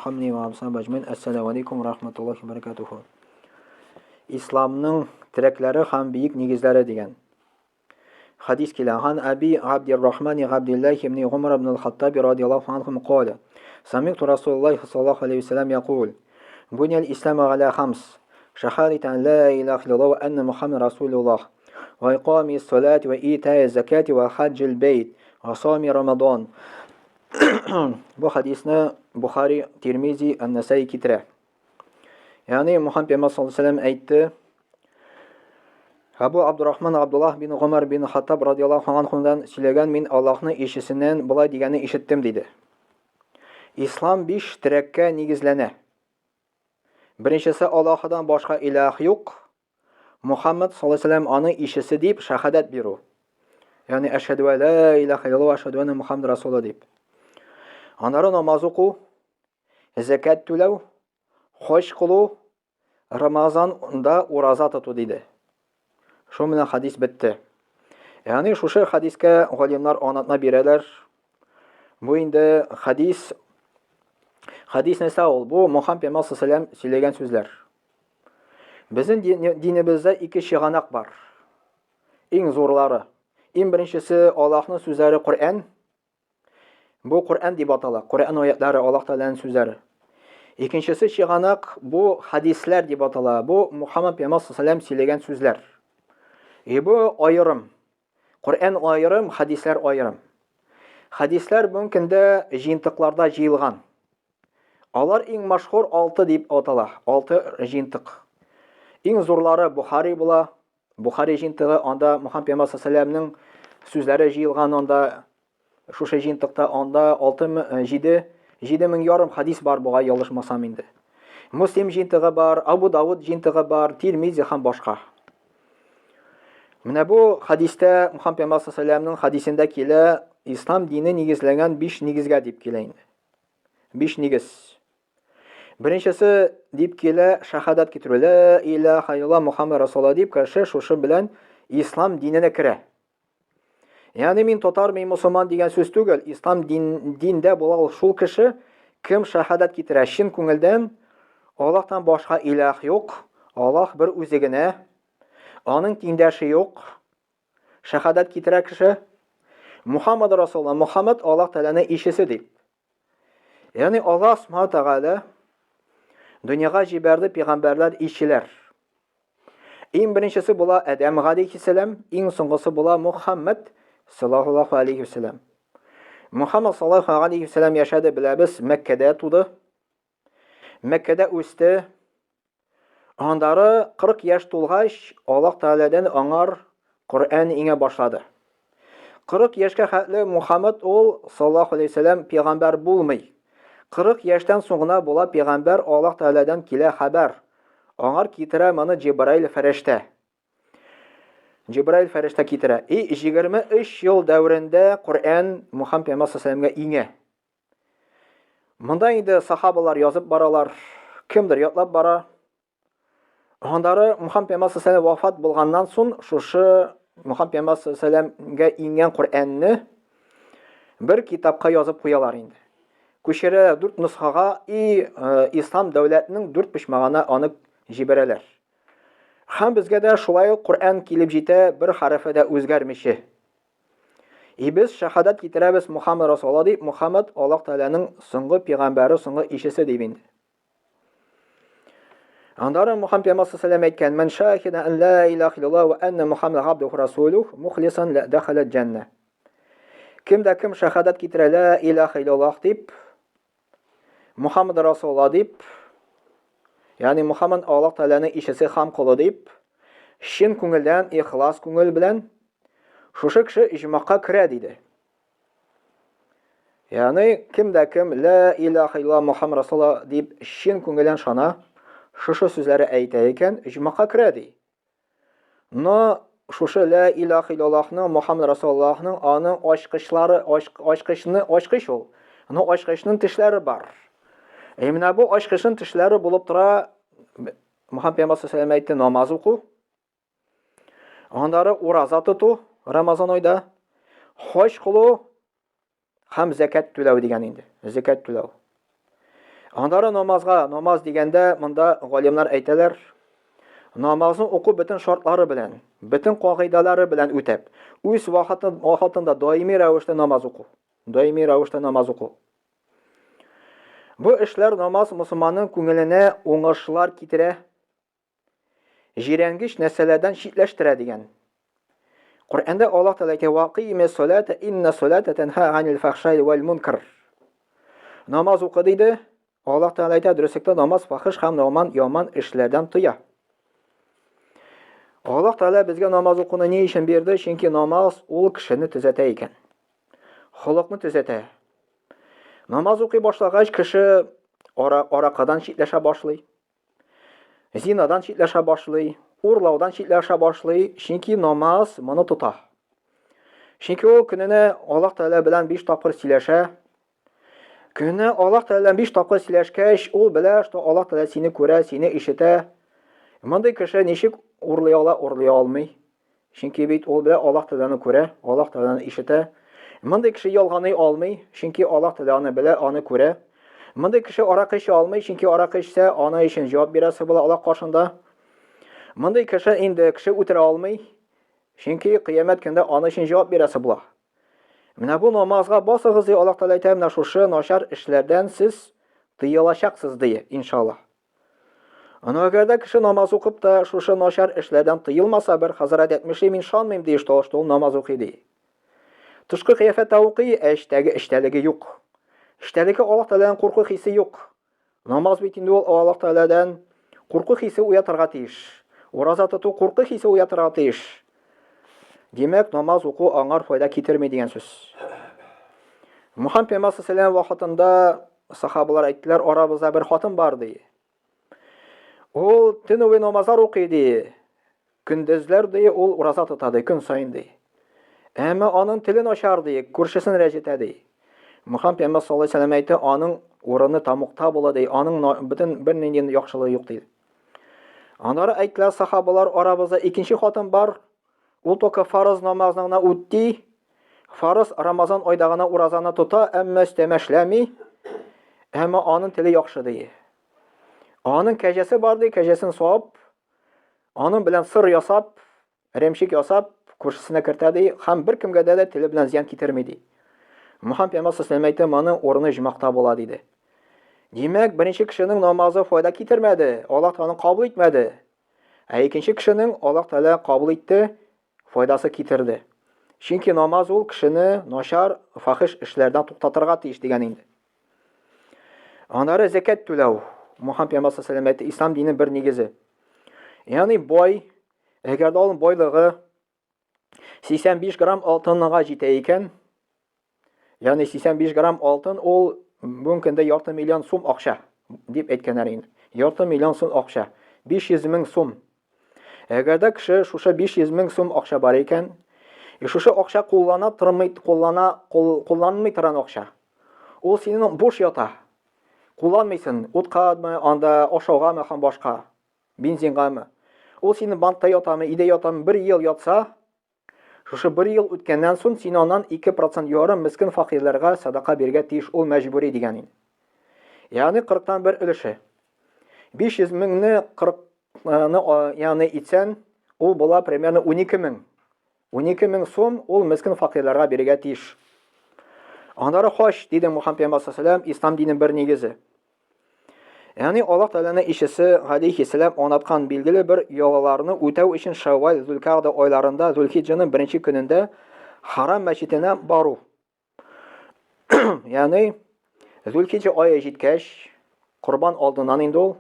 Хамни ва асхабы әҗмәин. Әссәламу алейкум ва рахматуллахи ва баракатуху. Исламның терәкләре һәм бөек нигезләре дигән хадис килә. Хан Аби Габдиррахман Габдиллахи ибн Умар ибн ал-Хаттаб радияллаху анхум кала. Сами'ту Расулуллахи саллаллаху алейхи ва саллям якул. Буния ал-исламу аля хамс. Шахадат ан ла илаха иллаллах ва анна Мухаммад расулуллах. Ва иками салати ва итаи закати ва хаджил бейт ва сами Рамадан. Бу хадисны Бухари, Тирмизи, Ан-Насаи китерә. Ягъни Мухаммад пәйгамбәр саллаллаху алейһи әйтте: Абу Абдуррахман Абдуллах бин Гомар бин Хаттаб радияллаху анхудан сөйләгән, мин Аллаһның илчесеннән болай дигәнне ишеттем диде. Ислам биш терәккә нигезләнә. Беренчесе Аллаһыдан башка илаһ юк. Мухаммад саллаллаху алейһи аны илчесе дип шәһадәт бирү. Ягъни әшһәдү ә ла илаһа иллаллаһ ва әшһәдү әннә Мухаммад расулуллаһ дип. Аннары намаз уку, зәкят түләү, хаҗ кылу, Рамазанда ураза тоту диде. Шул менә хадис бетте. Ягъни шушы хадискә галимнар аңлатма бирәләр. Бу инде хадис хадис нәрсә ул? Бу Мухаммад пәйгамбәр саллаллаху алейһи ва сөйләгән сүзләр. Безнең динебездә ике чыганак бар. Иң зурлары. Иң беренчесе Аллаһның сүзләре Коръән. Бу Коръән дип атала. Коръән аятлары Аллаһ Тәгаләнең сүзләре. Икенчесе чыганак бу хадисләр дип атала. Бу Мухаммад пәйгамбәр саллаллаху сөйләгән сүзләр. И бу аерым. Коръән аерым, хадисләр аерым. Хадисләр бүгенге көндә җыентыкларда җыелган. Алар иң машһур алты дип атала, алты җыентык. Иң зурлары Бухари була. Бухари җыентыгы, анда Мухаммад пәйгамбәр саллаллаху сүзләре җыелган, анда шушы җыентыкта анда 6 7 7 мең ярым хадис бар бугай, ялгышмасам инде. Муслим җыентыгы бар, Абу Давуд җыентыгы бар, Тирмизи һәм башка. Менә бу хадистә Мухаммад пәйгамбәр саллаллаху хадисендә килә, ислам дине нигезләнгән 5 нигезгә дип килә инде. Биш нигез. Беренчесе дип килә шәһадәт китерү. Ла илаһа илла Мухаммад Расулуллаһ дип кеше шушы белән ислам диненә керә. Ягъни мин татар, мин мусульман дигән сүз түгел. Ислам дин, диндә була ул шул кеше, кем шәһадәт китерә чын күңелдән, Аллаһтан башка илаһ юк, Аллаһ бер үзе генә, аның тиңдәше юк. Шәһадәт китерә кеше. Мухаммад Расулла, Мухаммад Аллаһ Тәгаләнең илчесе дип. Ягъни Аллаһ Субхану Тәгалә дөньяга җибәрде пәйгамбәрләр, илчеләр. Иң беренчесе була Адәм галәйһиссәлам, иң соңгысы була Мухаммад саллаллаху алейхи вәсәләм. Мухаммад саллаллаху алейхи вәсәләм яшәде, беләбез, Мәккәдә туды. Мәккәдә үсте. Андары 40 яшь тулгач, Аллаһ Тәгаләдән аңар Коръән иңә башлады. 40 яшькә хәтле Мухаммад ул саллаллаху алейһи вәсәләм пәйгамбәр булмый. 40 яшьтән соң гына була пәйгамбәр, Аллаһ Тәгаләдән килә хәбәр. Аңар китерә моны Җибраил фәрештә. Җибраил фәрештә китерә. И 23 ел дәверендә Коръән Мухаммад пәйгамбәр саллаллаху алейһи вәсәләмгә иңә. Монда инде сахабалар язып баралар, кемдер ятлап бара. Андары Мухаммад пәйгамбәр саллаллаху вафат булганнан соң шушы Мухаммад пәйгамбәр саллаллаху иңгән Коръәнне бер китапка язып куялар инде. Күчерә дүрт нусхага и э, ислам дәүләтенең дүрт почмагына аны җибәрәләр. Һәм безгә дә шулай ук Коръән килеп җитә, бер хәрефе дә үзгәрмичә. И без шәһадәт китерәбез Мухаммад Расулла дип, Мухаммад Аллаһ Тәгаләнең соңгы пәйгамбәре, соңгы илчесе дип инде. Аннары Мухаммад пәйгамбәр саллаллаху әйткән: "Ман шахида ан ла илаһа иллаллаһ ва анна Мухаммад абдуху расулух мухлисан ла дахала җанна." Кем дә кем шәһадәт китерә ла илаһа иллаллаһ дип, Мухаммад Расулла дип, ягъни Мухаммад Аллаһ Тәгаләнең илчесе һәм колы дип, чын күңелдән, ихлас күңел белән шушы кеше иҗмакка керә диде. Ягъни кем дә кем ла илаһа илла Мухаммад Расулла дип чын күңелдән шана, шушы сүзләре әйтә икән, иҗмакка керә ди. Но шушы ла илаһа иллаллаһның, Мухаммад Расуллаһның аның ачкычлары, ачкычны, ачкыч ул. Но ачкычның тешләре бар. Ә менә бу ачкычның тешләре булып тора, Мухаммад пәйгамбәр саллаллаху әйтте, намаз уку, аннары ураза тоту Рамазан айда, хаҗ кылу һәм зәкәт түләү дигән инде. Зәкәт түләү. Аннары намазга, намаз дигәндә монда галимнәр әйтәләр, намазны уку бөтен шартлары белән, бөтен кагыйдәләре белән үтәп, үз вакытында даими рәвештә намаз уку. Даими рәвештә намаз уку. Бу эшләр намаз мусульманның күңеленә уңышлар китерә, җирәнгеч нәрсәләрдән читләштерә дигән. Коръәндә Аллаһ Тәгалә әйтә: "Вакыйме салата инна салата танха анил фахшай вал мункар". Намаз укы диде. Аллаһ Тәгалә әйтә, дөреслектә намаз фахиш һәм яман яман эшләрдән тыя. Аллаһ Тәгалә безгә намаз укуны ни өчен бирде? Чөнки намаз ул кешене төзәтә икән. Холыкны төзәтә. Намаз укый башлагач, кеше ара аракадан читләшә башлый. Зинадан читләшә башлый, урлаудан читләшә башлый, чөнки намаз моны тота. Чөнки ул көненә Аллаһ Тәгалә белән биш тапкыр сөйләшә. Көненә Аллаһ Тәгалә белән биш тапкыр сөйләшкәч, ул белә, что Аллаһ Тәгалә сине күрә, сине ишетә. Мондый кеше ничек урлый ала, урлый алмый. Чөнки бит ул белә Аллаһ Тәгаләне күрә, Аллаһ Тәгаләне ишетә. Мондый кеше ялганый алмый, чөнки Аллаһ Тәгалә аны белә, аны күрә. Мондый кеше аракы эчә алмый, чөнки аракы эчсә, аны өчен җавап бирәсе була Аллаһ каршында. Мондый кеше инде кеше үтерә алмый, чөнки кыямәт көндә аны өчен җавап бирәсе була. Менә бу намазга басыгыз, ди Аллаһ Тәгалә әйтә, менә шушы начар эшләрдән сез тыелачаксыз, ди, иншаллаһ. Аны әгәр дә кеше намаз укып та шушы начар эшләрдән тыелмаса, бер хәзрәт әйтмешли, мин шанмыйм ди, что, что ул намаз укый ди. Тышкы кыяфәттә укый, ә эчтәге эчтәлеге юк. Эчтәлеге Аллаһ Тәгаләдән курку хисе юк. Намаз бит инде ул Аллаһ Тәгаләдән курку хисе уятырга тиеш. Ураза тоту курку хисе уятырга тиеш. Димәк, намаз уку аңар файда китерми дигән сүз. Мухаммед пәйгамбәр саллаллаху вакытында сахабалар әйттеләр, арабызда бер хатын бар ди. Ул төн буе намазлар укый ди. Көндезләр ди, ул ураза тота ди, көн саен ди. Әмма аның теле начар ди, күршесен рәнҗетә ди. Мухаммед пәйгамбәр саллаллаху алейһи вәсәлләм әйтте, аның урыны тамукта була ди, аның бөтен бернинди яхшылыгы юк ди. Аннары әйттеләр сахабалар, арабызда икенче хатын бар, Ул только фарыз намазны гына үтти. Фарыз Рамазан айда гына уразаны тота, әмма өстәмә эшләми. Әмма аның теле яхшы ди. Аның кәҗәсе бар ди, кәҗәсен савып, аның белән сыр ясап, ремчик ясап, күршесенә кертә ди һәм беркемгә дә теле белән зыян китерми ди. Мөхәммәд пәйгамбәр саллаллаху алейһи ва моның урыны җмакта була диде. Димәк, беренче кешенең намазы файда китермәде, Аллаһ аны кабул итмәде. Ә икенче кешенең Аллаһ Тәгалә кабул итте, файдасы китерде. Чөнки намаз ул кешене начар, фахиш эшләрдән туктатырга тиеш дигән инде. Аннары зәкәт түләү. Мухаммад пәйгамбәр саллаллаху алейһи ислам диненең бер нигезе. Ягъни бай, әгәр дә аның байлыгы 85 грамм алтынга җитә икән, ягъни 85 грамм алтын ул бүгенге көндә ярты миллион сум акча дип әйткәннәр инде. Ярты миллион сум акча. 500 мең сум. Әгәр дә кеше шушы 500 мең сум акча бар икән, и шушы акча куллана тормый, куллана, кул, кулланмый торган акча. Ул синең буш ята. Кулланмыйсың, уткамы, анда ашаугамы һәм башка. Бензингамы? Ул синең банкта ятамы, өйдә ятамы, бер ел ятса, шушы бер ел үткәннән соң син аннан 2% ярым мескен факирләргә садака бирергә тиеш, ул мәҗбүри дигән инде. Ягъни 40-тан бер өлеше. 500 меңне 40-ны ягъни итсән, ул була примерно 12 мең. 12 мең сум ул мескен факирләргә бирергә тиеш. Аннары хаҗ, диде Мухаммед пәйгамбәр саллаллаху алейһи ислам диненең бер нигезе. Ягъни Аллаһ Тәгаләнең илчесе галәйһиссәлам аңлаткан билгеле бер йолаларны үтәү өчен Шәввәл, Зулкагда айларында Зулхиҗҗаның беренче көнендә Харам мәчетенә бару. Ягъни Зулхиҗҗа ае җиткәч, Корбан алдыннан инде ул,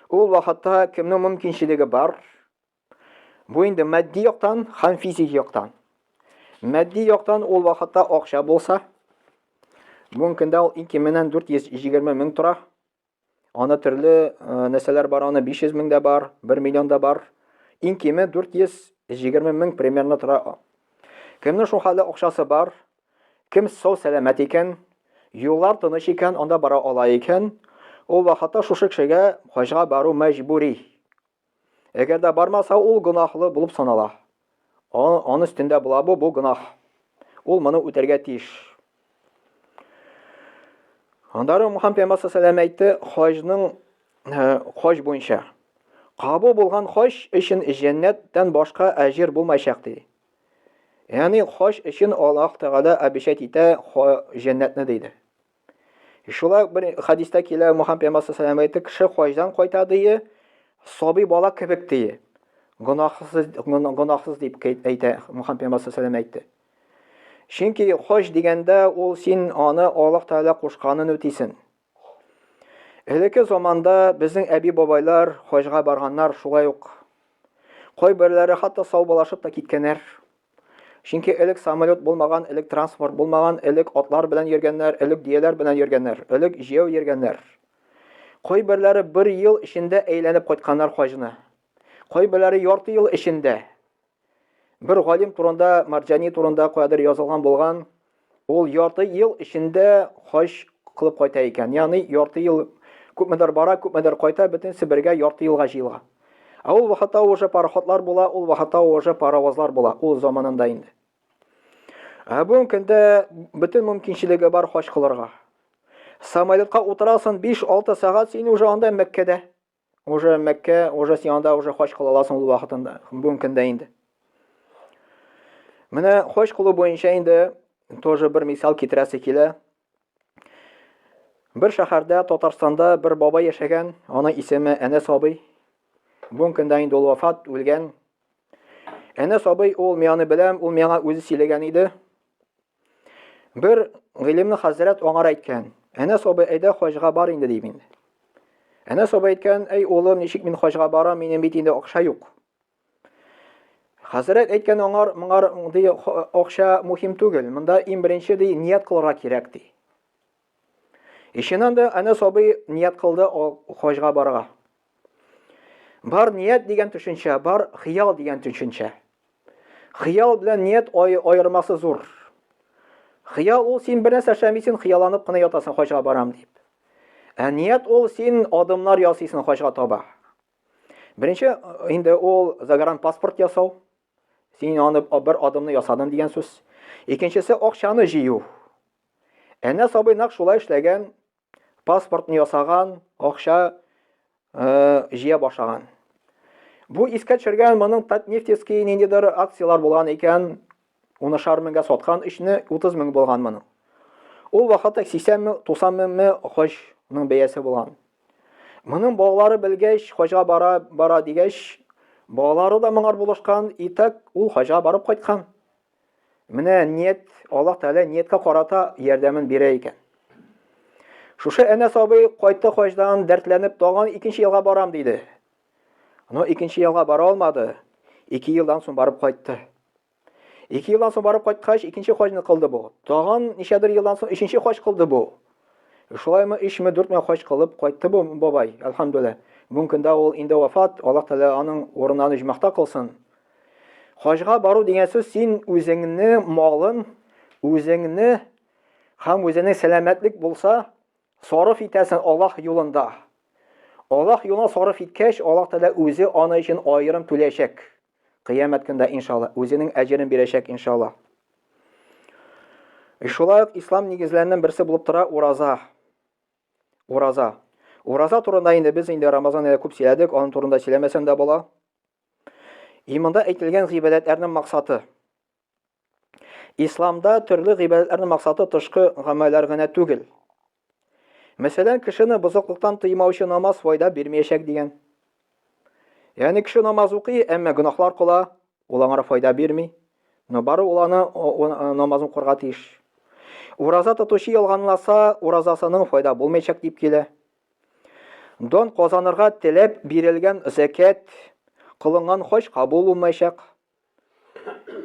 ул вакытта кемнең мөмкинчелеге бар, Бу инде матди яктан һәм физик яктан. Матди яктан ул вакытта акча булса, бүгенге көндә ул 2420 мең тора. Аны төрле э, нәрсәләр бар, аны 500 мең дә бар, 1 миллион да бар. Иң киме 420 мең примерно тора. Кемнең шул хәлдә акчасы бар, кем сау сәламәт икән, юллар тыныч икән, анда бара ала икән, ул вакытта шушы кешегә хаҗга бару мәҗбүри. Әгәр дә бармаса, ул гөнаһлы булып санала. Аны өстендә була бу, бу гөнаһ. Ул моны үтәргә тиеш. Аннары Мухаммед пәйгамбәр саллаллаху әйтте, хаҗның э, хаҗ буенча. Кабул булган хаҗ өчен җәннәттән башка әҗир булмаячак ди. Ягъни хаҗ өчен Аллаһ Тәгалә обещать итә җәннәтне диде. Шулай бер хадистә килә, Мухаммед пәйгамбәр саллаллаху әйтте, кеше хаҗдан кайта ди, сабый бала кебек ди. Гөнаһсыз гөнаһсыз дип әйтә Мухаммед пәйгамбәр саллаллаху әйтте. Чөнки хаҗ дигәндә ул син аны Аллаһ Тәгалә кушканын үтисен. Элекке заманда безнең әби-бабайлар хаҗга барганнар шулай ук. Кайберләре хәтта саубалашып та киткәннәр. Чөнки элек самолет булмаган, элек транспорт булмаган, элек атлар белән йөргәннәр, элек дөяләр белән йөргәннәр, элек җәяү йөргәннәр. Кайберләре бер ел эчендә әйләнеп кайтканнар хаҗны. Кайберләре ярты ел эчендә. Бер галим турында, Марджани турында каядыр язылган булган, ул ярты ел эчендә хаҗ кылып кайта икән. Ягъни ярты ел күпмедер бара, күпмедер кайта, бөтенесе бергә ярты елга җыела. Ә ул вакытта уже пароходлар була, ул вакытта уже паровозлар була, ул заманында инде. Ә бүгенге көндә бөтен мөмкинчелеге бар хаҗ кылырга. Самолетка утырасың 5-6 сәгать, син уже анда Мәккәдә. Уже Мәккә, уже син анда уже хаҗ кыла аласың ул вакытында, бүгенге көндә инде. Менә хаҗ кылу буенча инде тоже бер мисал китерәсе килә. Бер шәһәрдә, Татарстанда бер бабай яшәгән, аның исеме Әнәс абый. Бүгенге көндә инде ул вафат, үлгән. Әнәс абый ул мин аны беләм, ул миңа үзе сөйләгән иде. Бер гыйлемле хәзрәт аңар әйткән, Әнәс абый, әйдә хаҗга бар инде, дип инде. Әнәс абый әйткән, әй улым, ничек мин хаҗга барам, минем бит инде акча юк. Хәзрәт әйткән аңар, моңар ди, акча мөһим түгел, монда иң беренче ди, ният кылырга кирәк ди. Ишеннән дә Әнәс абый ният кылды хаҗга барырга. Бар ният дигән төшенчә, бар хыял дигән төшенчә. Хыял белән ният аермасы зур. Хыял ул син бер нәрсә эшләмисең, хыялланып кына ятасың хаҗга барам дип. Ә ният ул син адымнар ясыйсың хаҗга таба. Беренче инде ул загранпаспорт ясау. Син аны бер адымны ясадың дигән сүз. Икенчесе акчаны җыю. Әнәс абый нәкъ шулай эшләгән, паспортны ясаган, акча э, җыя башлаган. Бу искә төшергән моның Татнефтевский ниндидер акцияләр булган икән, унышар меңгә саткан өчне 30 мең булган моның. Ул вакытта 80 мең, 90 меңме хаҗның бәясе булган. Моның балалары белгәч, хаҗга бара, бара дигәч, балалары да моңар булышкан, и так ул хаҗга барып кайткан. Менә ният, Аллаһ Тәгалә нияткә карата ярдәмен бирә икән. Шушы Әнәс абый кайтты хаҗдан, дәртләнеп, тагын икенче елга барам диде. Но икенче елга бара алмады. Ике елдан соң барып кайтты. Ике елдан соң барып кайткач, икенче хаҗны кылды бу. Тагын ничәдер елдан соң өченче хаҗ кылды бу. Шулаймы, өчме, дүртме хаҗ кылып кайтты бу бабай, әлхәмдүлилләһ. Бүгенге көндә ул инде вафат, Аллаһ Тәгалә аның урынын оҗмахта кылсын. Хаҗга бару дигән сүз син үзеңне малын, үзеңне һәм үзеңнең сәламәтлек булса, сарыф итәсең Аллаһ юлында. Аллаһ юлына сарыф иткәч, Аллаһ Тәгалә үзе аны өчен аерым түләячәк. Кыямәт көндә иншалла, үзенең әҗерен бирәчәк иншалла. Шулай ук ислам нигезләреннән берсе булып тора ураза. Ураза. Ураза турында инде без инде Рамазан аенда күп сөйләдек, аның турында сөйләмәсәм дә була. И монда әйтелгән гыйбадәтләрнең максаты. Исламда төрле гыйбадәтләрнең максаты тышкы гамәлләр генә түгел. Мәсәлән, кешене бозыклыктан тыймаучы намаз файда бирмәячәк дигән. Ягъни кеше намаз укый, әмма гөнаһлар кыла, ул аңа файда бирми. Но бары ул аны намазын укырга тиеш. Ураза тотучы ялганласа, уразасының файда булмаячак дип килә. Дан казанырга теләп бирелгән зәкәт, кылынган хаҗ кабул булмаячак.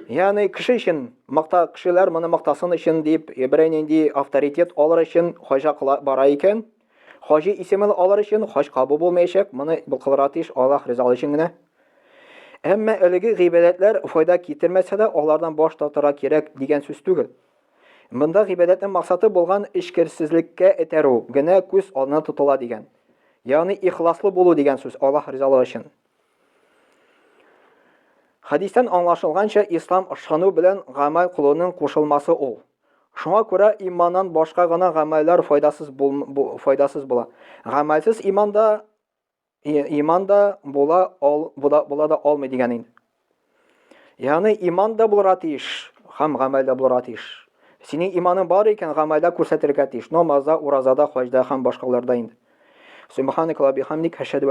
Ягъни кеше өчен макта кешеләр моны мактасын өчен дип, берәй нинди авторитет алыр өчен хаҗа кыла бара икән, хаҗи исемен алыр өчен хаҗ кабул булмаячак, моны кылырга тиеш Аллаһ ризалыгы өчен генә. Әмма әлеге гыйбадәтләр файда китермәсә дә, алардан баш тартырга кирәк дигән сүз түгел. Монда гыйбадәтнең максаты булган эчкерсезлеккә этәрү генә күз алдына тотыла дигән. Ягъни ихласлы булу дигән сүз Аллаһ ризалыгы өчен. Хәдистән аңлашылганча, ислам ышану белән гамәл кылуның кушылмасы ул. Шуңа күрә иманнан башка гына гамәлләр файдасыз, бул, файдасыз була. Гамәлсез иман да иман да була, ал, була, була да алмый дигән инде. Ягъни иман да булырга тиеш һәм гамәл дә булырга тиеш. Синең иманың бар икән, гамәлдә күрсәтергә тиеш. Намазда, уразада, хаҗда һәм башкаларда инде. Субханакалла бихамдик, әшһәдү